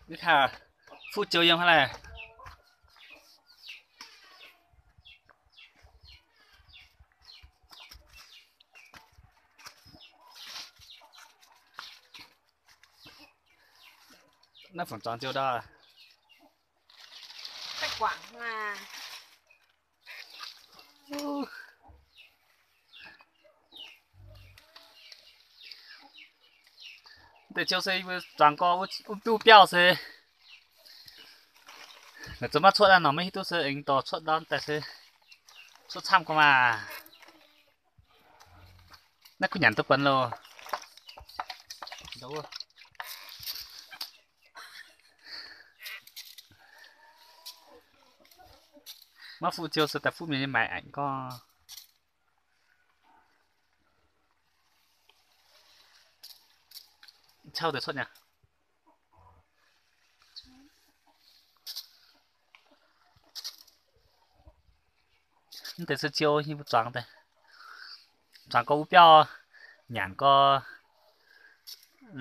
Fuqv joux yiem haaix laih? Naaiv fungc zuangx joux ndau. Deix joux se zuangx gorx wuov biuv biauv se. Naaic zoux maiv cuotv aqv, nor maiv hiuv duqv se aengx dorh cuotv ndau daaih se cuotv camv gorngv maah. Naaiv kuv nyanc duqv buonc loh. Maiv fuqv joux se daaih fuqv mienh nyei maaiz aqv gorngv. Cau deix cuotv nyei. Mv deix se joux hingh mbuo zuangx deix. Zuangx gorx wuov biauv, nyanc gorx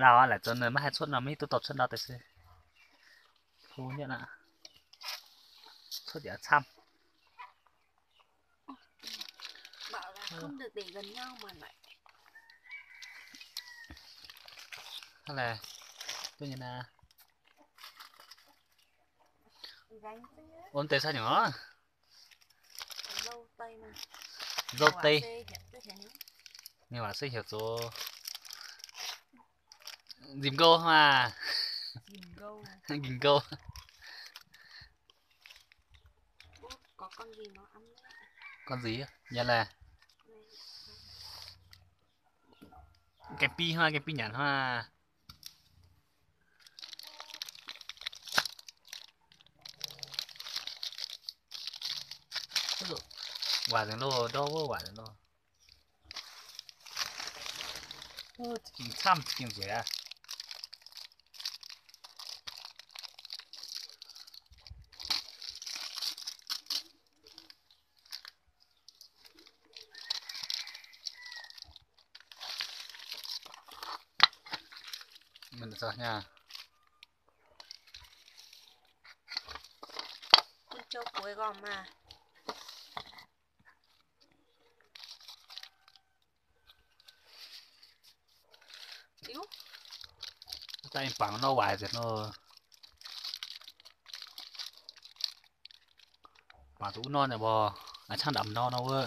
lauh aqv, laaic zoux maiv haih cuotv nor, maiv hiuv duqv dorh cuotv ndau deix se. Cuotv yaac camv. Ôn deix caux nyungc oc. Nzou deix. Ninh waac se heuc zoux nzimc nqou maah. Nzimc nqou. Gorngv nzih nyei laeh. Gaeng biv hnangv, gaeng biv nyanc hnangv. Waac nzengc loh, ndortv wuov waac nzengc loh. Za'gengh camv, za'gengh nzueic aqv. Daaih bangc nor waaic nzengc nor. Bangc zuqc wuov norm nyei mbuo, a'cangv ndamc nor nor wuov.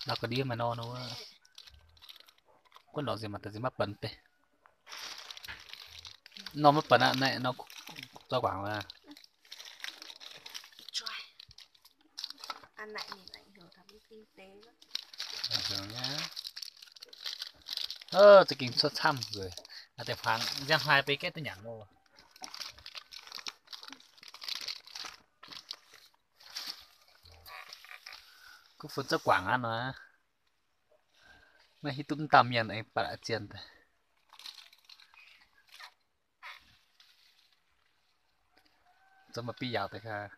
Ndau ga'ndiev maaih nor nor wuov. Guov ndorqc nzengc maaih deix nzengc maiv benx deix. Nor maiv benx aqv, naaiv nor zoux guangc wuov. Za'gengh cuotv camv nzueic. Deix hmuangx nziang hnoi beiv gaeqv duqv nyanc loh. Kuv funx zouv guangc aqv nor, maiv hiuv duqv mv dauh mienh aengx batc zien daaih. Zoux maaih biv yaauc deix gaax.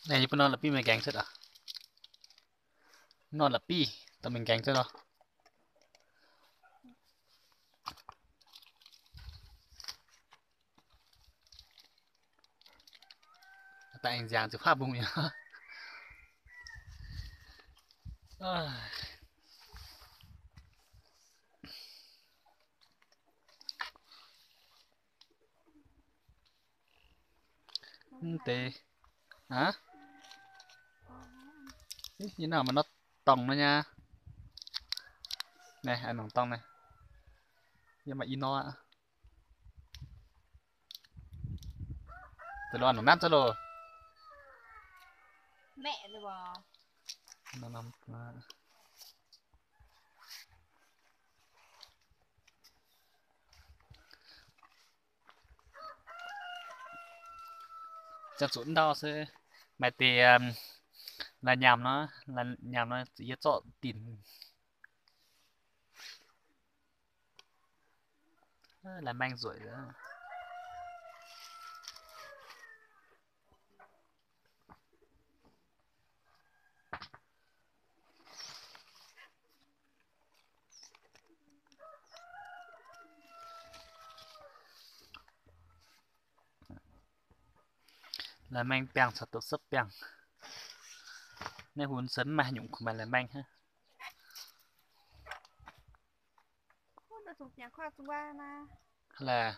Naaiv yie mbuo norm la'biqv mingh nqaengx cuotv aqv. Norm la'biqv dorh mingh nqaengx cuotv lorh. Daaih aengx nziangx ziouc huaav mbungh mi'aqv. Mv deix, aav, nyei nor maaih norm dorngx nor nyei. Naaiv, aa, norm dorngx naaiv, yie maaih i norm aqv. Deix lorz nongc nanv zouv loh. Ziangh zuqc ndau se maaih deix la'nyaamh nor, la'nyaamh nor ziouc yie zorqv dinc. La'maeng nzueic. La'maeng biangh caux doqc sepv biangh. Naaiv hunx se mv maaih haaix nyungc kuh maaih la'maeng hnangv. Laeh,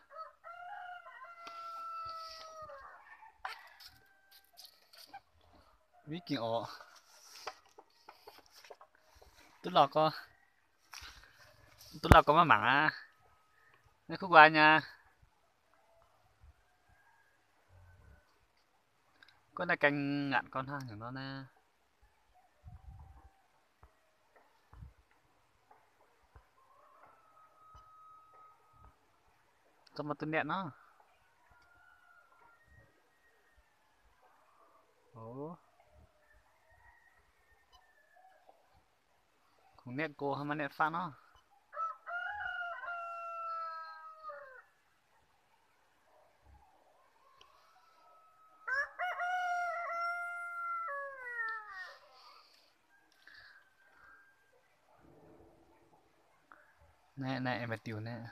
mv ging orqc. Duqv lauh gorngv, duqv lauh gorngv maiv mangc aqv. Naaiv kuv guaax nyei. Gorngv naaiv gaeng ngaatc gorngv hnangv haaix nor naaiv. Gorngv maiv duqv naetv nor. Kungx naetv go hnangv, maiv naetv faqv nor. Naaiv, naaiv aengx maaih diuh naaiv.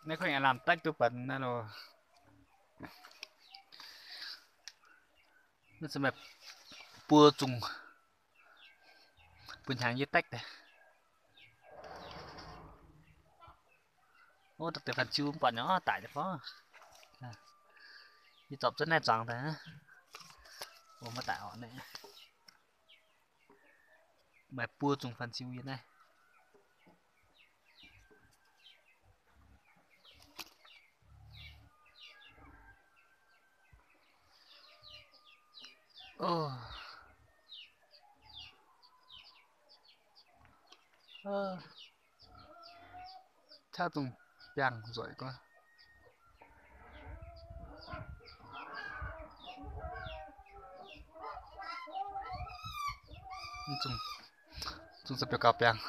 Naaiv kuv aengx lamh daix duqv baac naaiv loh. Naaiv se maaih buo zungh, buo hnyangx yie daix daaih. Ov, deix fanh ziu mv buatc nyei, daic nyei fov. Yie zorpc zunv naaiv zuangx daaih. Ov, maiv daic orqc naaiv. Maaih buo zungh fanh ziu yie naaiv. Qaqv zungh biangh nzueic guov. Zungh se biauv gauh biangh.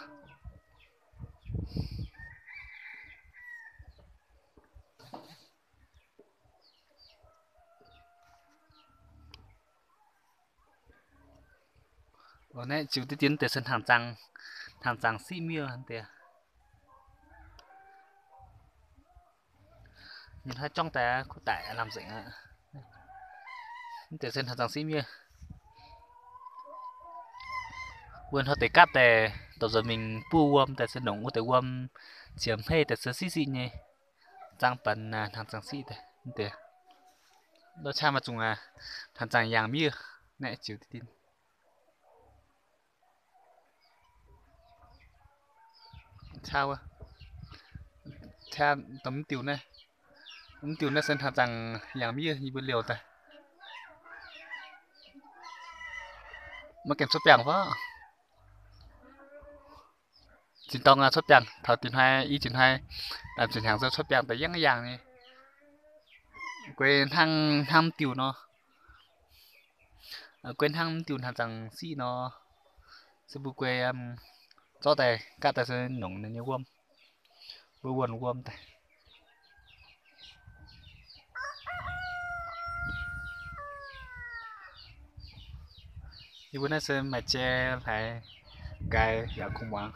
Naaiv ziux diqv dien deix se hnaangx zaangc, hnaangx zaangc siqv miev deix. Ninh haaix jorngv daaih kuv daic lamh nzengc aqv. Mv deix se hnaangx zaangc siqv miev. Wuov hnoi deix gaatv daaih dorh nzuonx mingh buov wuom daaih se nongc wuov deix wuom ziemx hmeiv daaih se siqv siqv nyei. Zaangc banx hnaangx zaangc siqv deix. Ndov qaqv maaih zungh hnaangx zaangc yangh miev naaiv ziux diqv dien. Qaqv wuov, qaqv dongh mv diuh naaiv, mv diuh naaiv se hnaangx zaangc yangh miev yie mbuo liouh daaih. Maiv gaengh cuotv biangh fov. Zinh dorng cuotv biangh taux dinh hnoi, i dinh hnoi, laamh zinh hnyangx cuotv biangh daaih yangh yangh nyei. Guei hnangv, hnangv mv diuh nor. Guei hnangv mv diuh hnaangx zaangc siqv nor. Se mbuo guei zorqv daaih gaatv daaih se nongc ninh nyei wuom, mbuo wuonh wuom daaih. Yie mbuo naaiv se maaih jai hlaax nqaai yaac kungx muangx.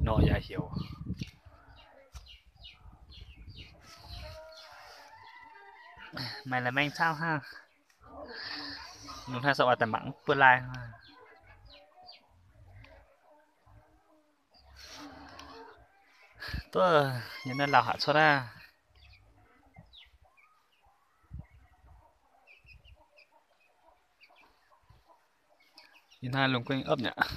Norqc yaac heuc. Maaih la'maeng caauv hnangv. Lungh hnoi se oix daaih mangc buo lai. Duqv yiem naaiv lauh haac cuotv aqv. Ih hnoi lungh guengh opv nyei aqv.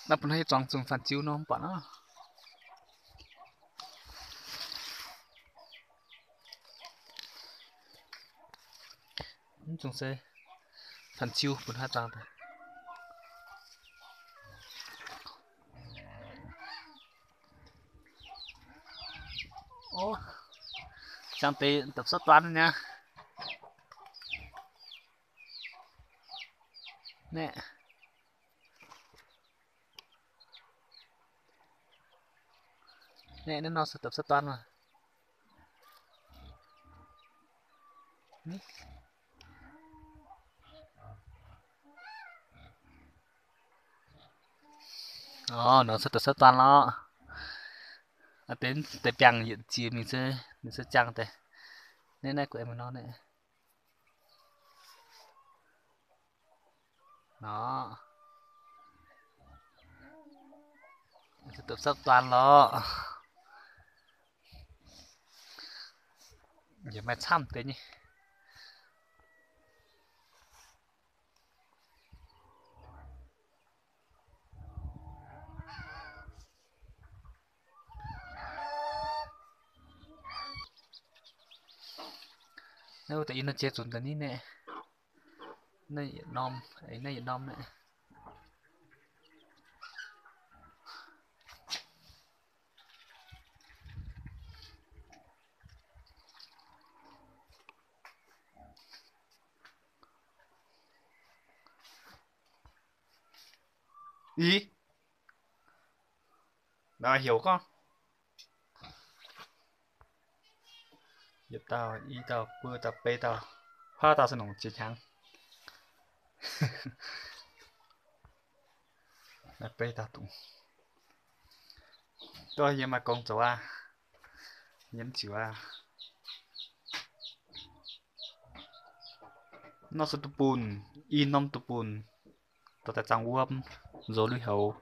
Naaiv bun hnoi zuangx zungh fanh ziu nor mv baac nor. Mv zungh se fanh ziu bun hnoi zuangx daaih. Ov, ziangh deix dopc suotv duan nyei. Naaiv, Naeqv, naaiv nor se dopc saav duan maah. Orv, nor se dopc saav duan lorqc. Deix, deix biangh yietc jiex mingh se, ninh se jangx deix. Naaiv, naaiv gu'eix mingh nor naeqv. Nor, dopc saav duan lorqc. Yaac maaih camv deix nyei. Naaiv wuov deix i nor jiex zunc daaih ni naeqv. Naaiv yietc norm, naaiv yietc norm naeqv. Ih, naaiv heuc gorngv yietc dauh, i dauh, buo dauh, beiv dauh, huaav dauh se nongc jiex hnyangx. Naaiv beiv dauh dungx. Duqv yie maaih gong zoux aqv. Yie mv ziux aqv. Nor se duqv bun, i norm duqv bun, dorh daaih zaangc wuom, nzox lui-houx.